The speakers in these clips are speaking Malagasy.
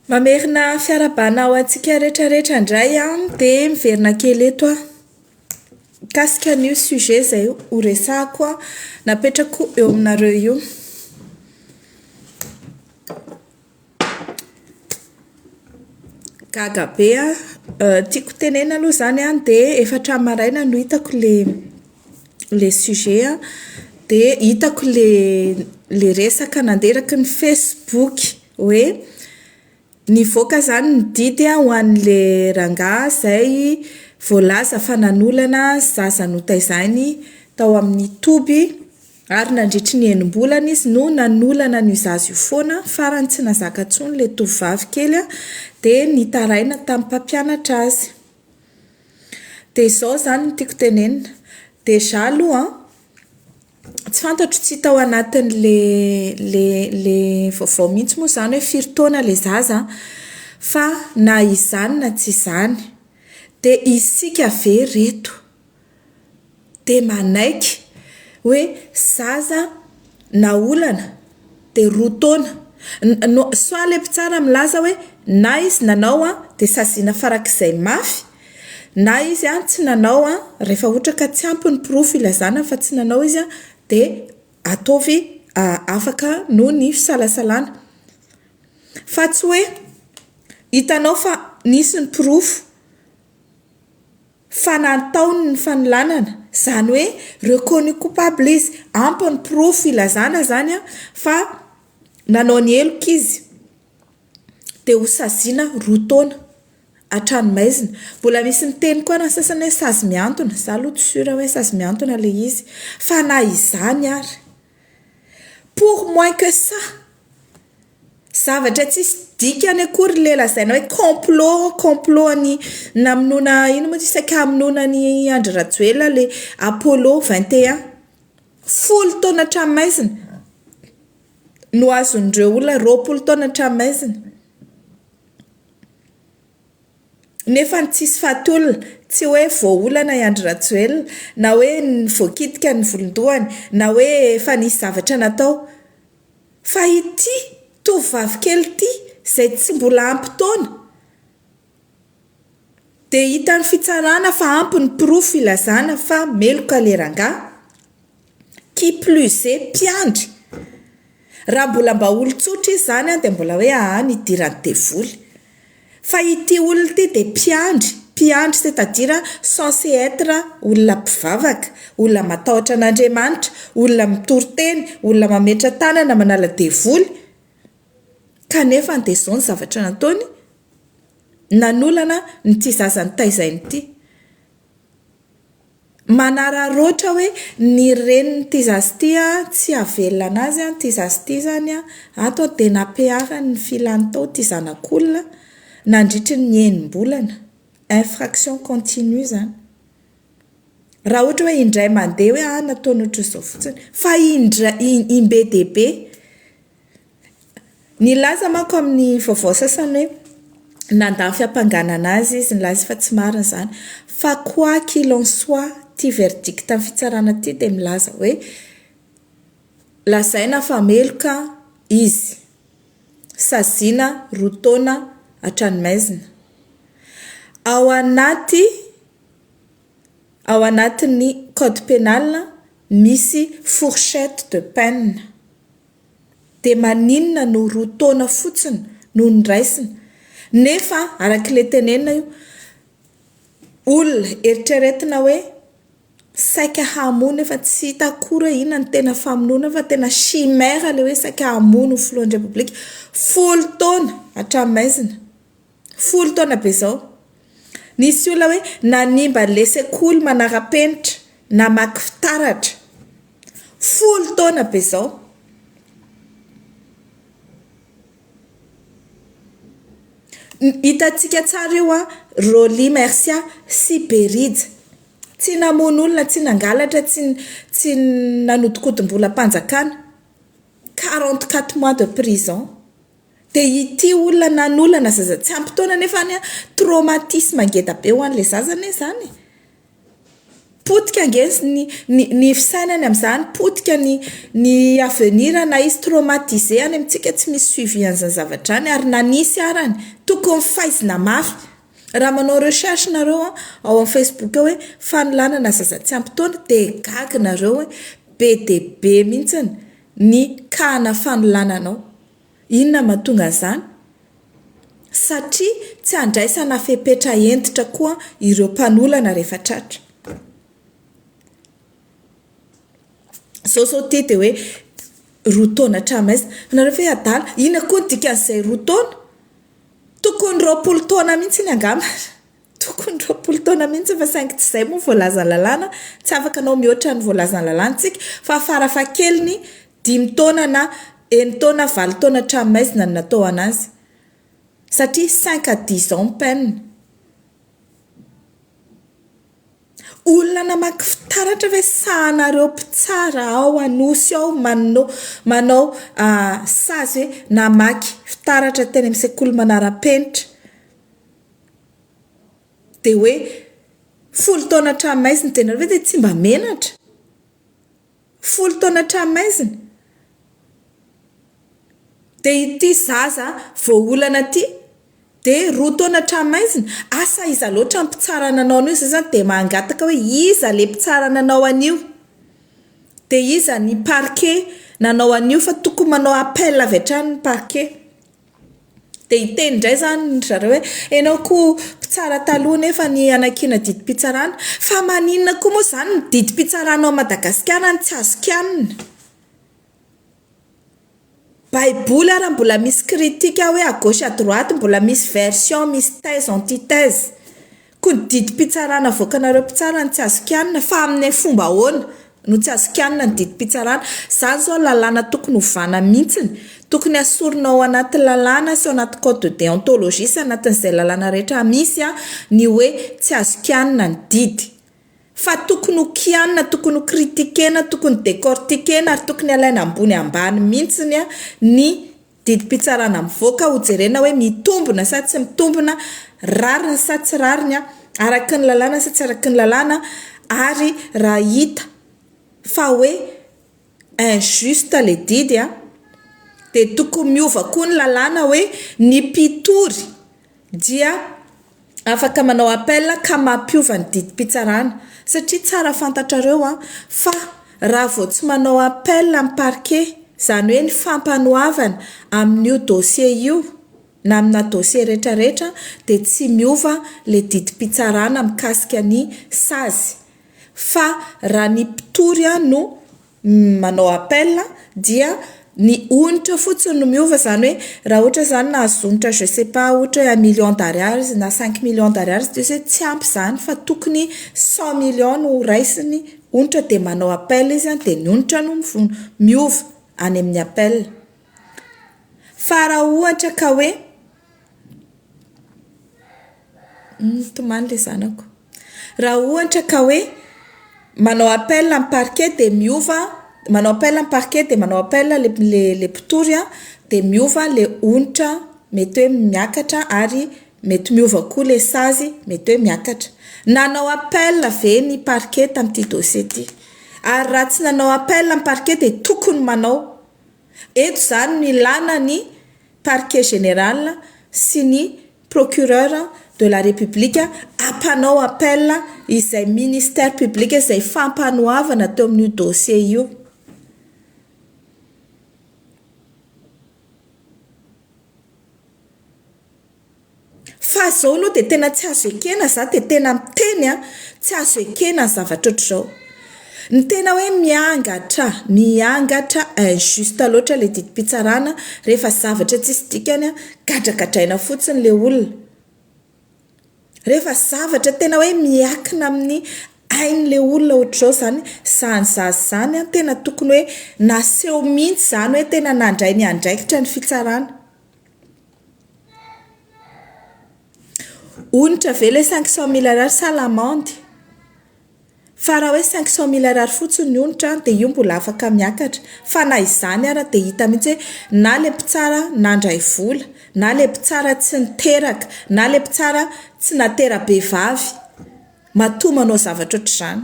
Mamerina fiarahabana ho antsika rehetra rehetra indray an, dia miverina kely eto aho mikasika an'io sujet izay ho resahako napetrako eo aminareo io. Gaga be aho, tiako tenenina aloha izany an, dia efa hatramin'ny maraina no hitako ilay ilay sujet an, dia hitako ilay ilay resaka nandeha eraky ny facebook hoe nivoaka izany ny didy ho an'ilay rangahy izay voalaza fa nanolana zaza notaizany tao amin'ny toby ary nandritry ny enim-bolana izy no nanolana an'io zaza io foana, farany tsy nahazaka intsony ilay tovovavy kely an, dia nitaraina tamin'ny mpampianatra azy. Dia izao izany no tiako tenenina, déjà aloha an, tsy fantatro tsy hita ao anatin'ilay ilay ilay vaovao mihitsy moa izany hoe firy taona ilay zaza an, fa na izany na tsy izany dia isika ve reto dia manaiky hoe zaza naolana dia roa taona, soit ilay mpitsara milaza hoe na izy nanao an dia saziana farak'izay mafy na izy an tsy nanao an rehefa ohatra ka tsy ampy ny porofo ilazana fa tsy nanao izy an dia ataovy afaka noho ny fisalasalana. Fa tsy hoe hitanao fa nisy ny porofo Fa nataony ny fanolanana, izany hoe reconnu coupable izy, ampy ny porofo ilazana izany fa nanao ny heloka izy, dia ho saziana roa taona an-tranomaizina. Mbola misy miteny koa ary ny sasany hoe sazy mihantona, izaho aloha tsy sûr hoe sazy mihantona ilay izy, fa na izany ary, pour moins que ça, Zavatra tsisy dikany akory ilay lazaina hoe complot, complot an'ny namonoana inona moa izy io, saika hamonoana an'i Andry Rajoelina ilay Apollo 21. Folo taona an-tranomaizina no azon'ireo olona, 20 taona an-tranomaizina. Nefa ny tsisy faty olona, tsy hoe voaolana i Andry Rajoelina, na hoe voakitika ny volon-dohany, na hoe efa nisy zavatra natao. Fa ity tovovavy kely ity izay tsy mbola ampy taona dia hitan'ny fitsarana fa ampy ny porofo ilazana fa meloka ilay rangahy, qui plus est mpiandry. Raha mbola mba olon-tsotra izy izany dia mbola hoe aa nidiran'ny devoly. Fa ity olona ity dia mpiandry, mpiandry c'est à dire censé être olona mpivavaka, olona matahotra an'Andriamanitra, olona mitory teny, olona mametra tanana manala devoly, kanefa dia izao ny zavatra nataony, nanolana an'ity zaza notaizainy ity. Manararaotra hoe ny renin'ity zaza ity tsy hahavelona an'azy, ity zaza ity izany ato dia nampiharany ny filany tao ity zanak'olona nandritry ny enim-bolana, infraction continue izany. Raha ohatra hoe indray mandeha hoe ah nataony ohatr'izao fotsiny, fa indray, im-be dia be. Nilaza manko amin'ny vaovao sasany hoe nandà ny fiampanganana azy izy, nilaza fa tsy marina izany. Fa quoi qu'il en soit, ity verdict ny fitsarana ity dia milaza hoe lazaina fa meloka izy, saziana roa taona an-tranomaizina. Ao anaty ao anatin'ny code pénal misy fourchette de peine. Dia maninona no roa taona fotsiny no noraisina? Nefa araka ilay tenenina io, olona eritreretina hoe saika hamono nefa tsy hita akory hoe inona no tena famonoana fa tena chimère ilay hoe saika hamono ny filohan'ny repoblika. Folo taona hatramin'ny maizina. Folo taona be izao. Nisy olona hoe nanimba an'ilay sekoly manara-penitra, namaky fitaratra. Folo taona be izao. Hitantsika tsara io an, Rolly Mercia sy Berija. Tsy namono olona, tsy nangalatra, tsy tsy nanodinkodim-bolam-panjakana. 44 mois de prison. Dia ity olona nanolana zaza tsy ampy taona nefa any an, traumatisme ngeda be ho an'ilay zaza anie izany e. Potika ange ny ny ny fisainany amin'izany, potika ny ny avenir na izy traumatisé any amintsika tsy misy suivi an'izany zavatra izany ary na nisy arany tokony faizina mafy. Raha manao recherche nareo an, ao amin'ny facebook ao hoe fanolanana zaza tsy ampy taona dia gaga nareo hoe be dia be mihitsiny ny cas-na fanolanana ao. Inona no mahatonga an'izany? Satria tsy andraisana fepetra hentitra koa ireo mpanolana rehefa tratra. Izao izao ity dia hoe roa taona hatramin'aiza? Fa nareo ve adala? Inona koa ny dikan'izay roa taona? Tokony 20 taona mihitsy angamba. Tokony 20 taona mihitsy fa saingy tsy izay moa voalazan'ny lalàna, tsy afaka hanao mihoatra ny voalazan'ny lalàna isika fa farafahakeliny dimy taona na enin-taona, valo taona hatramin'ny maizina no natao an'azy satria cinq à dix ans ny peine. Olona namaky fitaratra ve sahanareo mpitsara ao Anosy ao manao manao sazy hoe namaky fitaratra teny amin'ny sekoly manara-penitra? Dia hoe folo taona an-tranomaizina dia nareo ve dia tsy mba menatra? Folo taona an-tranomaizina? Dia ity zaza voaolana ity dia roa taona an-tranomaizina? Asa iza loatra ny mpitsara nanao an'io? Izay izany dia mangataka hoe iza ilay mpitsara nanao an'io? Dia iza ny parquet nanao an'io fa tokony manao appel avy hatrany ny parquet. Dia hiteny indray izany ry zareo hoe ianao koa mpitsara taloha nefa ny hanakiana didim-pitsarana. Fa maninona koa moa izany ny didim-pitsarana ao Madagasikara no tsy azo kianina? Baiboly ara mbola misy critique hoe à gauche à droite mbola misy version misy thèse antithèse. Koa ny didim-pitsarana avoakanareo mpitsara no tsy azo kianina fa amin'ny fomba ahoana no tsy azo kianina ny didim-pitsarana? Izany izao lalàna tokony hovana mihitsiny, tokony asorina ao anaty lalàna sy ao anaty code de déontologie sy anatin'izay lalàna rehetra misy ny hoe tsy azo kianina ny didy fa tokony ho kianina, tokony ho critiquer-na, tokony décortiquer-na ary tokony alaina ambony ambany mihitsiny ny Didim-pitsarana mivoaka hojerena hoe mitombina sa tsy mitombina, rariny sa tsy rariny, araka ny lalàna sa tsy araka ny lalàna ary raha hita fa hoe injuste ilay didy dia tokony miova koa ny lalàna hoe ny mpitory dia afaka manao appel ka mampiova ny didim-pitsarana satria tsara fantatrareo an fa raha vao tsy manao appel ny parquet izany hoe ny fampanoavana amin'io dossier io na amina dossier rehetra rehetra dia tsy miova ilay didim-pitsarana mikasika ny sazy fa raha ny mpitory no manao appel dia ny onitra fotsiny no miova izany hoe raha ohatra izany nahazo onitra je sais pas ohatra hoe un million d'ariary izy na cinq millions d'ariary izy dia hoe tsy ampy izany fa tokony cent millions no raisiny onitra dia manao appel izy dia ny onitra no miova any amin'ny appel fa raha ohatra ka hoe Mitomany ilay zanako. Raha ohatra ka hoe manao appel amin'ny parquet dia miova, manao appel amin'ny parquet dia manao appel ilay ilay mpitory an, dia miova ilay onitra mety hoe miakatra ary mety miova koa ilay sazy mety hoe miakatra. Nanao appel ve ny parquet tamin'ity dossier ity? Ary raha tsy nanao appel ny parquet dia tokony manao. Eto izany no ilana ny parquet général sy ny procureur de la république hampanao appel izay ministère public izay fampanoavana teo amin'io dossier io. Fa zao aloha dia tena tsy azo ekena, za dia tena miteny an, tsy azo ekena ny zavatra ohatr'izao. Ny tena hoe miangatra, miangatra injuste loatra ilay didim-pitsarana rehefa zavatra tsisy dikany an, gadragadraina fotsiny ilay olona. Rehefa zavatra tena hoe miakina amin'ny ain'ilay olona ohatr'izao izany, izany zaza izany an, tena tokony hoe naseho mihitsy izany hoe tena nandray ny andraikitra ny fitsarana. Onitra ve ilay cinq cent mille ariary sa l'amende? Fa raha hoe cinq cent mille ariary fotsiny ny onitra dia io mbola afaka miakatra. Fa na izany ara dia hita mihitsy hoe na ilay mpitsara nandray vola, na ilay mpitsara tsy niteraka, na ilay mpitsara tsy natera-behivavy matoa manao zavatra ohatr'izany.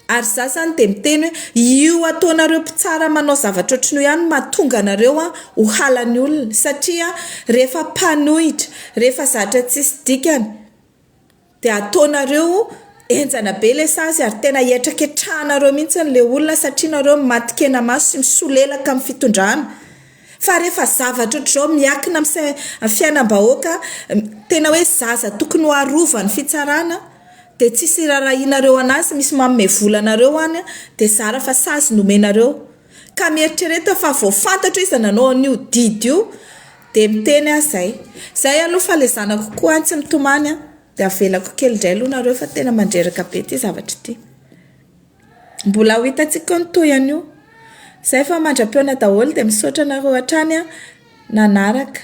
Ary za zany dia miteny hoe io ataonareo mpitsara manao zavatra ohatran'io ihany no mahatonga anareo ho halan'ny olona satria rehefa mpanohitra, rehefa zatra tsisy dikany dia ataonareo henjana be ilay sazy ary tena hiatraketrahanareo mihitsy ilay olona satria nareo matin-kenamaso sy misolelaka amin'ny fitondrana. Fa rehefa zavatra ohatr'izao miankina amin'ny fiainam-bahoaka, tena hoe zaza tokony ho arovan'ny fitsarana dia tsisy irarahianareo anazy, misy manome vola anareo any dia zara fa sazy no omenareo. Ka mieritrereta fa vao fantatro iza nanao an'io didy io dia miteny aho zay. Zay aloha fa le zanako koa any tsy mitomany an, dia avelako kely indray aloha nareo fa tena mandreraka be ity zavatra ity. Mbola ho hitantsika eo ny tohiny an'io. Zay fa mandra-pihaona daholo dia misaotra anareo hatrany nanaraka.